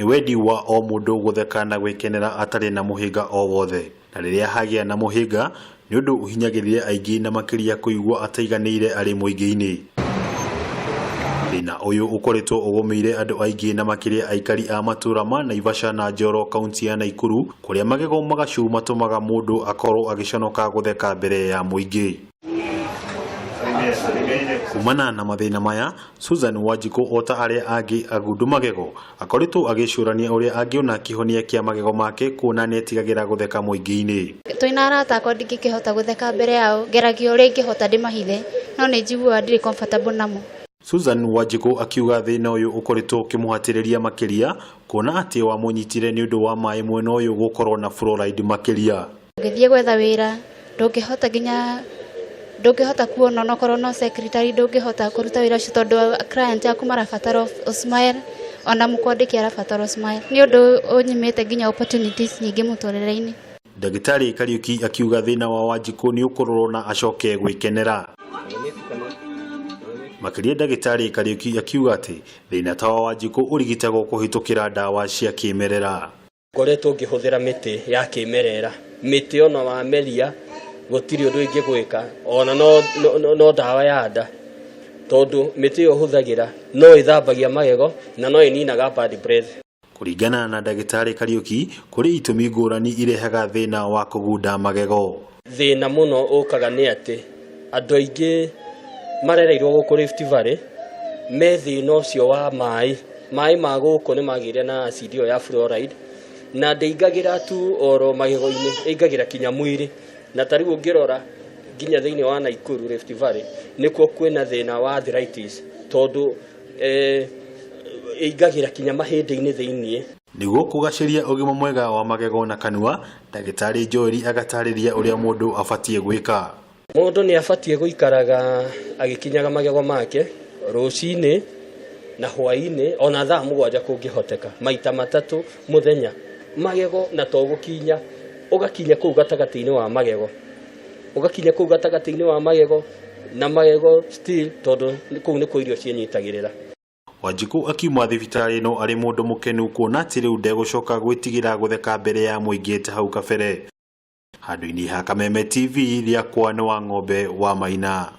Nĩ wendi wa o mũndũ gũtheka na gwĩkenera atarĩ na mũhĩnga o wothe, na rĩrĩa hagĩa na mũhĩnga nĩ ũndũ ũhinyagĩrĩria aingĩ na makĩria kũigua ataiganĩire arĩ mũingĩ-inĩ. Thĩna ũyũ ũkoretwo ũgũmĩire andũ aingĩ na makĩria aikari a matũra ma Naivasha na Njoro kaunti ya Naikuru kũrĩa magego magacu matũmaga mũndũ akorwo agĩconoka gũtheka mbere ya mũingĩ. Kumana na mathĩna maya, Susan Wanjikũ o ta arĩa angĩ agundu magego, akoretwo agĩcũrania ũrĩa angĩona kĩhonia kĩa magego make kuona nĩetigagĩra gũtheka mũingĩ-inĩ. Twĩna arata akwa ndingĩkĩhota gũtheka mbere yao, ngeragia ũrĩa ingĩhota ndĩmahithe, no nĩ njiguaga ndirĩ comfortable namo. Susan Wanjikũ akiuga thĩna ũyũ ũkoretwo ũkĩmũhatĩrĩria makĩria kuona atĩ wamũnyitire nĩ ũndũ wa maĩ mwena ũyũ gũkorwo na fluoride makĩria. Ũngĩthiĩ gwetha wĩra ndũngĩhota nginya ndũngĩhota kuona onokorwo no secretary ndũngĩhota kũruta wĩra ũcio tondũ client aku marabatara smile ona mũkwandĩki arabatara smile. Nĩ ũndũ ũnyimĩte nginya opportunities nyingĩ mũtũrĩre-inĩ. Ndagĩtarĩ Kariuki akiuga thĩna wa Wanjikũ nĩ ũkũrorwo na acoke gwĩkenera. Makĩria ndagĩtarĩ Kariuki akiuga atĩ thĩna ta wa Wanjikũ ũrigitagwo kũhĩtũkĩra ndawa cia kĩmerera. Ngoretwo ngĩhũthĩra mĩtĩ ya kĩmerera, mĩtĩ ona wameria gũtirĩ ũndũ ĩngĩgwĩka ona no ndawa ya nda, tondũ mĩtĩ ĩyo ũhũthagĩra no ĩthambagia magego na no ĩninaga bad breath. Kũringana na ndagĩtarĩ Kariuki, kũrĩ itũmi ngũrani irehaga thĩna wa kũgunda magego. Thĩna mũno ũkaga nĩ atĩ andũ aingĩ marereirwo gũkũ Rift Valley me thĩna ũcio wa maĩ. Maĩ ma gũkũ nĩ magĩire na acid ĩyo ya fluoride na ndĩingagĩra tu oro magego-inĩ, ĩingagĩra kinya mwĩrĩ. Na ta rĩu ũngĩrora nginya thĩinĩ wa Naikuru Rift Valley nĩkuo kwĩna thĩna wa arthritis tondũ ĩingagĩra kinya mahĩndĩ-inĩ thĩinĩ. Nĩguo kũgacĩria ũgima mwega wa magego na kanua, ndagĩtarĩ Joel agatarĩria ũrĩa mũndũ abatiĩ gwĩka. Mũndũ nĩ abatiĩ gũikaraga agĩkinyaga magego make rũcinĩ na hwaĩ-inĩ ona thaa 7 kũngĩhoteka, maita 3 mũthenya. Magego na to gũkinya, ũgakinya kũu gatagatĩ-inĩ wa magego, ũgakinya kũu gatagatĩ-inĩ wa magego na magego still, tondũ kũu nĩkuo irio ciĩnyitagĩrĩra. Wanjikũ akiuma thibitarĩ ĩno arĩ mũndũ mũkenu kuona atĩ rĩu ndegũcoka gwĩtigĩra gũtheka mbere ya mũingĩ ta hau kabere. Handũ-inĩ ha Kameme TV, rĩakwa nĩ wa ng'ombe wa Maina.